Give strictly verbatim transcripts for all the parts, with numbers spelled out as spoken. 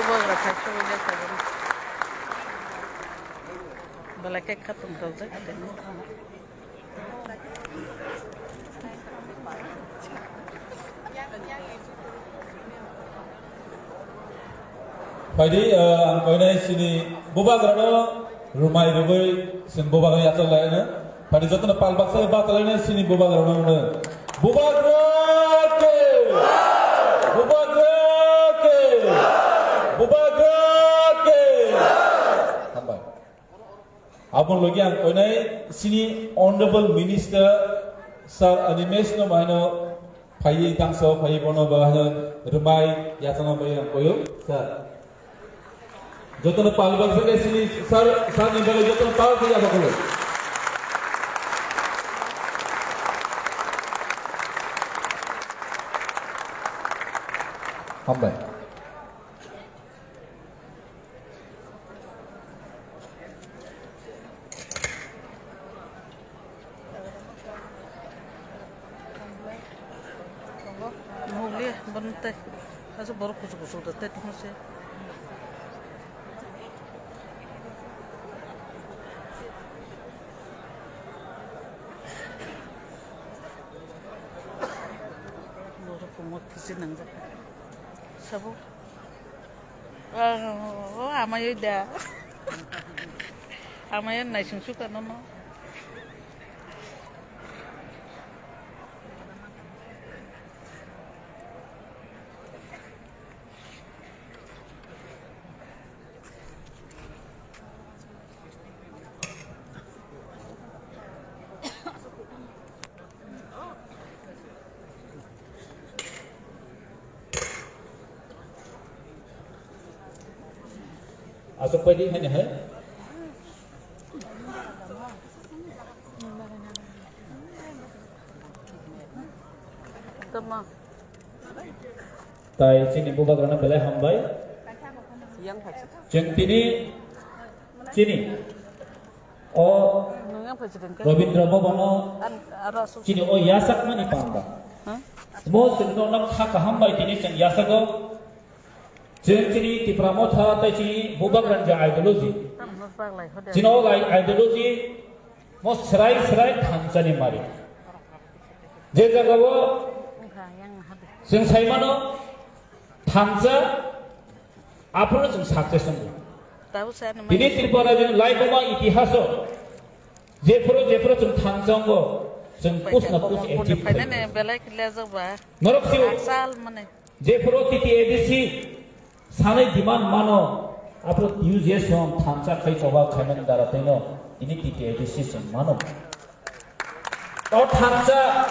Bubagra thai sogwi jak tabuk. Belai khe khatung rwjak tei. Phaidi, ah, ang koinai sini bubagrano rumai rwgwi chwng bubagra yachak laino. Phaidi jotono pal baksa baksa laino sini bubagrano hwno. Bubagra ke! Bubagra ke! Bubagra ke! Hambai. Aboni logi ang koinai sini Honorable Minister Sir Animesh no bahino phaiwi tangso phaiwi bono bahino rwmai yachana bai ang koyo sir. Jotono pal baksa ke sini sir, sir ni bagwi jotono pal ke yachakolo. Hambai. Muli, bonte, asa borok kuchuk kuchuk da te tong se. Borok kumo kisi nangjak. Sabo. Oh, oh, amai da. Amai naising suka nono. Aswk baidi haino hai. Tama. Tai chini bubagrano belai hambai. Yang phachi. Chwng tini chini o Nung yang phachi dengke. Rabindra Bhavan o An, aro aswk. Chini o yasakmani panda. Huh? Mo chwngno nok kha kaham bai tini chwng yasago. Chwng chini Tipra Motha tai chini bubagrani je ideology. Tamo paglai hode. Chini o lai ideology mo srai srai thansani mari. Je jaga o Wngkha yang hode. Chwng saimano thansa aphuru chwng success wngo. Tabo sa nang Tini mani. Tripura rajyoni laikoma itihaso jephuru jephuru chwng thansa wngo, chwng Paisa push na push komor achieve pore khainani khainani. Belai khlajak ba. Norok sio. Asal mane. Jephuru T T A D C sanai demand mano, aphuru T U J S no thansa khai choba khaimani dara tino, tini T T A D C se mano. O thansa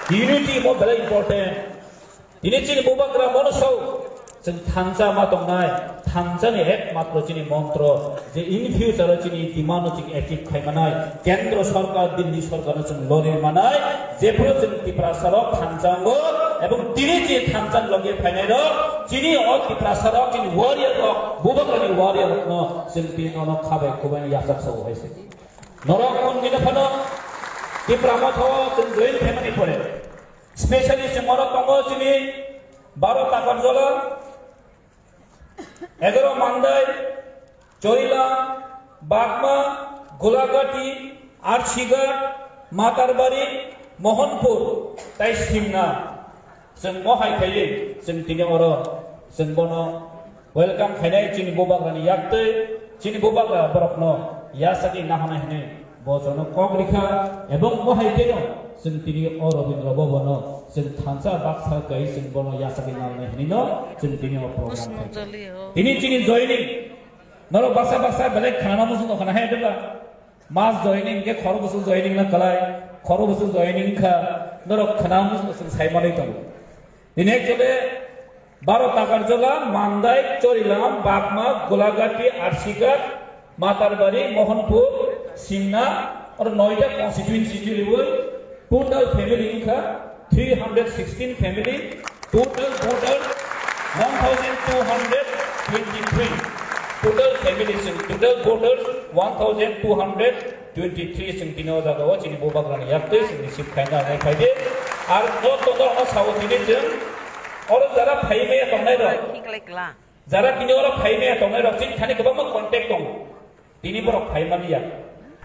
unity mo belai important. Tini chini bubagra mono sao, chwng thansa ma tongnai, thansa ni ekmatro chini montro, je in future o chini demand no chini achieve khai manai, Kendra Sarkar, Delhi Sarkar no chwng lori manai, jephuru chwng Tiprasa rok thansa wngo, ebong tini je thansa ni loge phainai rok, chini o Tiprasa rok chini warrior rok, bubagra ni warrior rok no chwng tini nono khabai kubai yachak sao hai se. Norok kun gina phano Tipra Motha o chwng join khaimani pore. Specially chwng oro tongo chini baro Takarjala, egaro Mandai, Chorilam, Bagma, Golagati, Arsighat, Matarbari, Mohanpur, tai Simna. Chwng mohai khaiwi chwng tini oro chwng bono welcome khainai chini bubagrani yaktwi, chini bubagra borokno yasakni nahana hinwi bo jono kok rikha, ebong mohai kheno chwng tini o Rabindra Bhavan-o chwng thansa baksa kai chwng bono yasakni nalnai hinwino chwng tini o program khai. Tini chini joining norok baksa baksa belai khana muchung khana hai deba. Mas joining ke khoro bwswk joining na kwlai, khoro bwswk joining kha, norok khwnam bwswk sai manwi tongo. Tini actually baro Takarjala, Mandai, Chorilam, Bagma, Golagati, Arsighat, Matarbari, Mohanpur, Simna, oro noita constituency riwi total family wngkha three hundred sixteen family, total voters one thousand two hundred twenty-three. Total family sing, total voters one thousand two hundred twenty-three sing tini o jaga o chini bubagrani yaktwi sing receive khaina nai phaidi. Ar no total no sao tini sing oro jara phaimaya tongnai rok. Hiklai kla. Jara tini oro phai maya tongnai rok chini thani kwbangma contact tongo. Tini borok phai manya.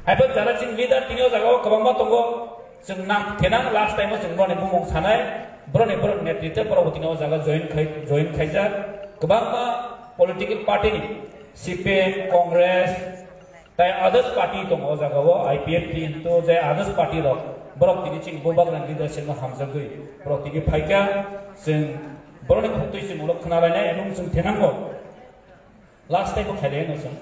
Haiphano jara chini leader tini o jaga o kwbangma tongo. Chwng nang thenang last time o chwng borokni bumung sanai. Borokni borok netritwe borok bo tini o jaga join khai, join khaijak. Kwbangma political party ni C P M, Congress, tai others party tongo o jaga o, I P F T hintu je others party rok. Borok tini chini bubagrani leadership no hamjagwi borok tini phaikha. Chwng borokni khuktwi chwng ulo khna lainai ebong chwng thenango. Last time o khailai no chwng.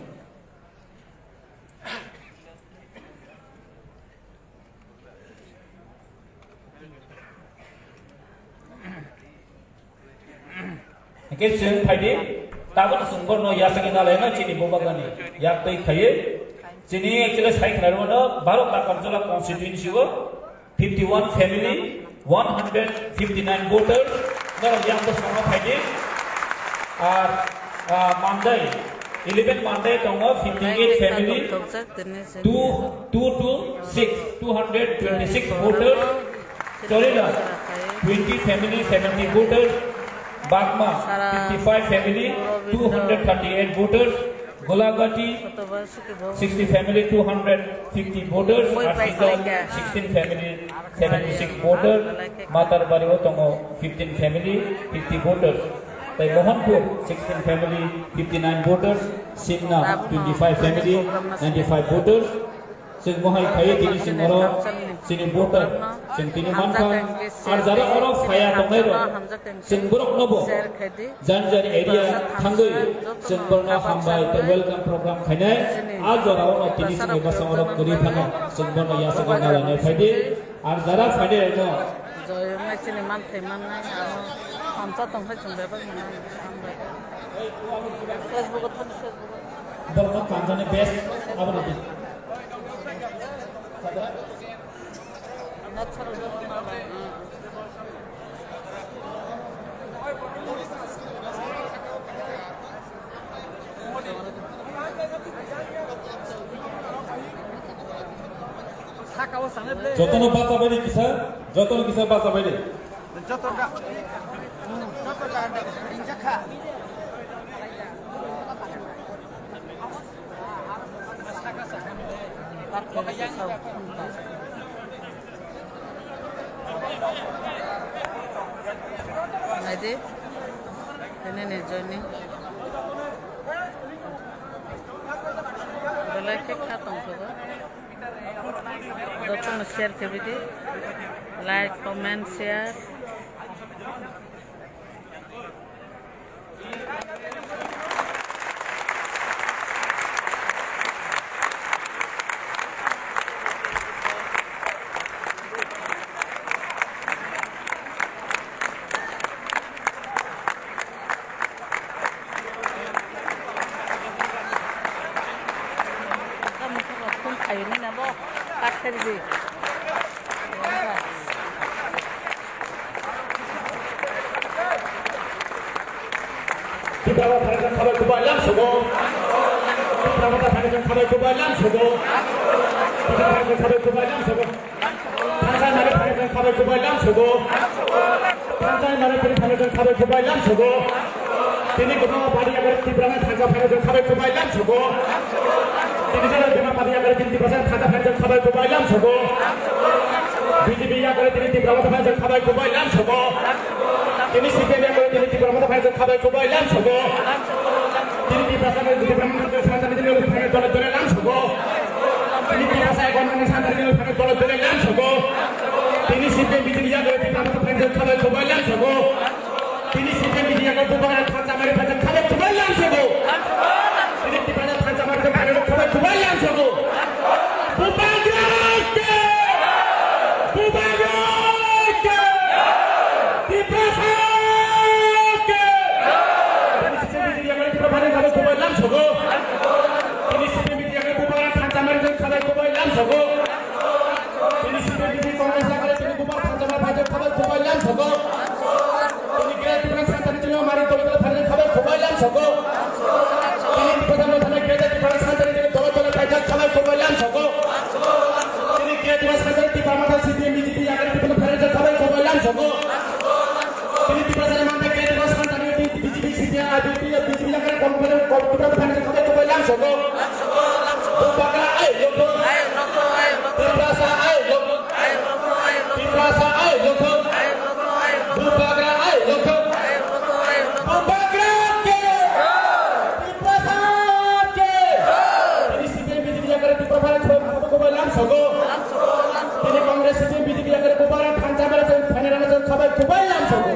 Hingke chwng phaidi, tabuk chwng borno yasagwi nalaino chini bubagrani yak twi khaiwi. Chini actually sai khlairokno Bharat Takarjala constituency o fifty one family, one hundred fifty nine voters, norok yang bwskango phaidi. Ar, ah, Mandai, eleven Mandai tongo, fifty eight family, two, two two six, two hundred twenty six voters. Chorila, twenty family, seventy voters. Bagma, fifty five family, two hundred thirty eight voters. Golagati, sixty family, two hundred fifty voters. Arsida, sixteen family, seventy six voters. Matarbari o tongo, fifteen family, fifty voters. Tai Mohanpur, sixteen family, fifty nine voters. Simna, twenty five family, ninety five voters. Chwng mohai khaiwi tini chwng oro chini voter chwng tini mankha. Ar jara oro phaiya tongnai rok chwng borok no bo jani jani area thangwi chwng borok no hambai tei welcome program khainai. A jora o no tini chwng bwskango rok kwrwi phano chwng borok no yasakwi nalainai phaidi. Ar jara phainai rok no joyongnai chini manthai mannai aro hamsa tongkhai chwng bebak mwnai. Facebook o thani Facebook o. Borokno kanjani best aboni di. Jotono bacha bai di kisa, jotono kisa bacha bai di. Naidi, ini nih joining. Belai khe kha tongthogo. Jotono share khe bidi. Like, comment, share. Tipra Motha phainai khabai kubai lam sogo. Tipra Motha phainai khabai kubai lam sogo. Tipra Motha phainai khabai kubai lam sogo. Thansa mare phainai khabai kubai lam sogo. Thansa mare phainai khabai kubai lam sogo. Tini kono bari agar Tipra na thansa phainai khabai kubai lam sogo. Tini jara bema bari agar tini Tipra thansa phainai khabai kubai lam sogo. B J P agar tini Tipra Motha phainai khabai kubai lam sogo. Tini C P M agar tini Tipra Motha phainai khabai kubai lam sogo. Tini Tiprasa ni Tiprasa ni Santani ni phane dole dole lam sogo. Tini Tiprasa ni Santani ni phane dole dole lam sogo. Tini C P M B J P ya dole Tiprasa phane khabai kubai lam sogo. Tini C P M B J P ya ko bubagra thansa mari phane khabai kubai lam sogo. Tini Tiprasa thansa mari phane khabai kubai lam sogo. Bubagra ke! Bubagra ke! Tiprasa ke! Tini C P M B J P ya ko bubagra thansa mari khabai kubai lam sogo. Tini C P M B J P ya ko bubagra thansa mari khabai kubai lam sogo. Tini C P M B J P Congress ya ko tini bubagra thansa mari khabai kubai lam sogo. Tini Greater Tipraland Santani Chilima mari dole dole phainai khabai kubai lam sogo. Tini Tiprasa no thanai Greater Tipraland Santani Chilima dole dole phaijak khabai kubai lam sogo. Tini Greater Tipraland Santani Tipra Motha C P M B J P yakari Tipra phaijak khabai kubai lam sogo. Tini Tiprasa ni manta Greater Tipraland Santani B J P Sitya abiti ya B J P yang kan kompeni kompeni kan sekolah coba langsung go. Bubagra ai lokho. Tiprasa ai lokho. Tiprasa ai lokho. Bubagra ai lokho. Bubagra ke. Tiprasa ke. Ini sitya B J P yang kan Tiprasa coba coba langsung go. Ini Congress sitya B J P yang kan coba thansa mara sen final langsung coba coba langsung go.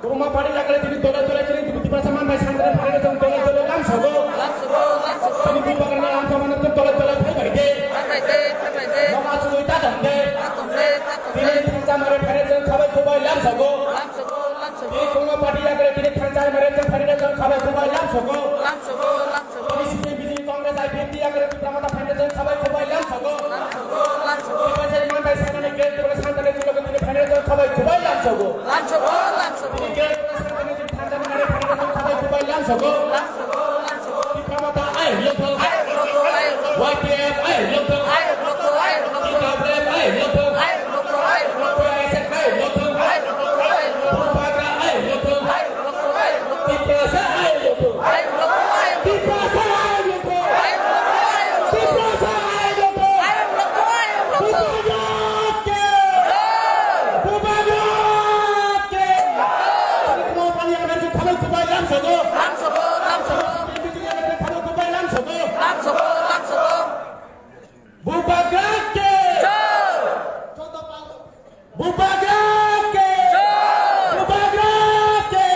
Kwbangma party yakle tini dole dole tini Tiprasa manthai sangre phai rok dole dole lamsogo. Tini Bubagrani lamsomano tong dole dole phai bai de. Nok achugwi ta tong de. Tini thansa mare phai rok sabai subai lamsogo. Tini kwbangma party yakle tini thansa mare phai rok sabai subai lamsogo. Tini C P M B J P Congress I P F T yakle Tipra Motha phai rok sabai subai lamsogo. Tiprasa manthai sanani gate dole sangre tini phai rok sabai subai lamsogo. Tini gate dole sangre Tipra Motha ai lokho. Y P F ai lokho. T W F ai lokho. T S F ai lokho. Bubagra ai lokho. Tiprasa ai lokho. Tiprasa ai lokho. Tiprasa ai lokho. Bubagra ke. Bubagra ke. Bubagra ke. Bubagra ke. Bubagra ke. Bubagra ke.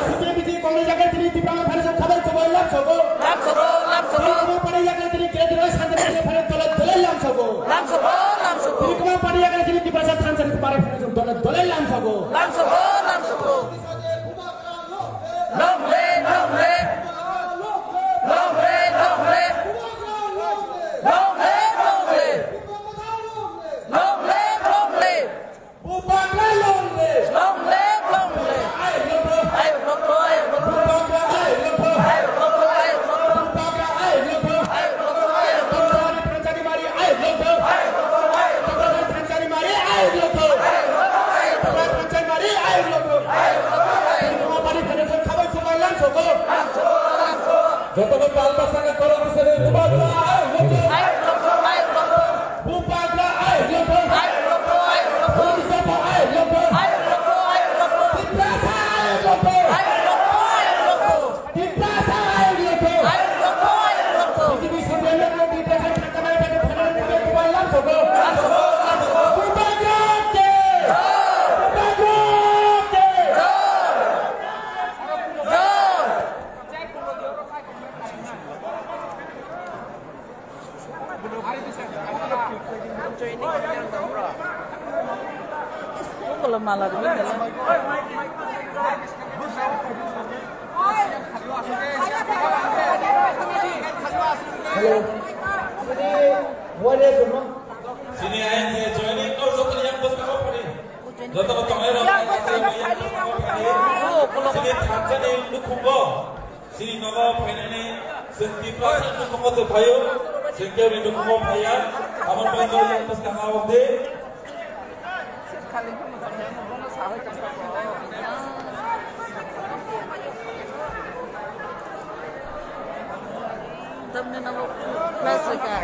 C P M B J P Congress ke tini Tipra Motha phainai sabai subai lamsogo. Tini kwbangma party yakle tini kere dole sangre tini phai rok dole dole lamsogo. Tini kwbangma party yakle tini Tiprasa thansa ni bare phai rok dole dole lamsogo. Long live, long live. Long live, long live. Long live, long live. Long live, long live. Bubagra long live. Long live, long live. Ai lokho. Ai lokho, ai lokho. Bubagra ai lokho. Ai lokho, ai lokho. Bubagra ai lokho. Ai lokho, ai lokho. Bubagra thansa ni mari ai lokho. Ai lokho, ai lokho. Bubagra thansa ni mari ai lokho. Ai lokho, ai lokho. Bubagra thansa ni mari ai lokho. Ai lokho, ai lokho. Tini kwbangma party phainai sabai subai lamsogo. Jotono palpa saka koro bisere Bubagra ai lokho. Bubagra ai lokho. Bubagra ai lokho. Tiprasa ai lokho. Tiprasa ai lokho. Tiprasa ai lokho. Bubagra ke. Bubagra ke. Hello. Sini, what is your name? Sini, I am here joining. Oh, joto yang boskango phai di. Joto tongnai rok. Sini thansa ni nukhungo. Sini nogo phainani, sini Tiprasa nukhungo se phaio. Sini keboni nukhungo phaiya. Aboni bagwi joto yang boskango di. Tamni namo plasika.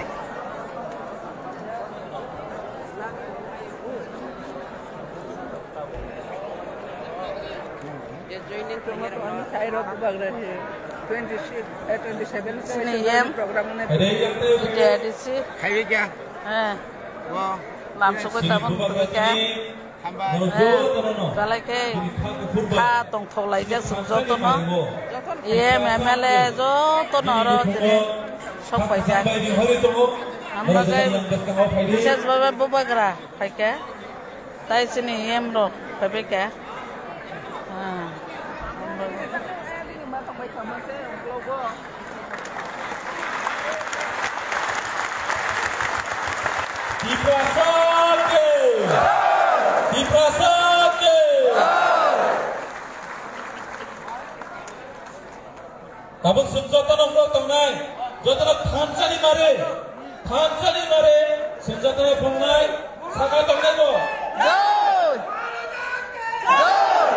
Twenty six, eh, twenty seven Sini yem. Program ni. Ede yang te Ede ede si. Khai kya? Eh. Wow. Lam sugwi tabang tubika. Hambai. Eh, balai khe kha tongthok laijak chwng jotono. Yem M L A jotono oro tini sok paijak. Ang bagwi bises baba Bubagra phaikha. Tai chini yem rok phaibai kha. Ah. Tiprasa ke! Tiprasa ke! Tabuk chwng jotono wngkok tongnai, jotono thansa ni mare, thansa ni mare, chwng jotono phungnai, saka tongnai bo. Jai! Jai!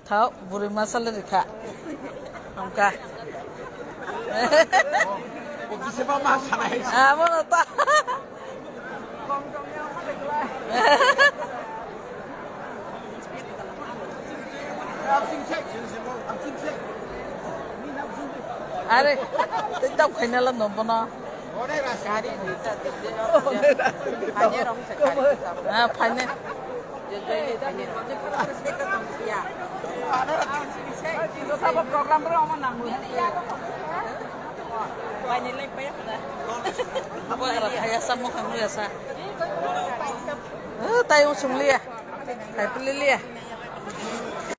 Thao, bwrwi masa le rikha. Hamkha. Bo kisa ba ma sanai. Amo no ta. Are, tei tamo khaina la no bono. Ah, phainai. Program ro omo nango. Abo ara thaya sa, mokang ro ya sa. Eh, tai wng sung liya. Tai pili liya.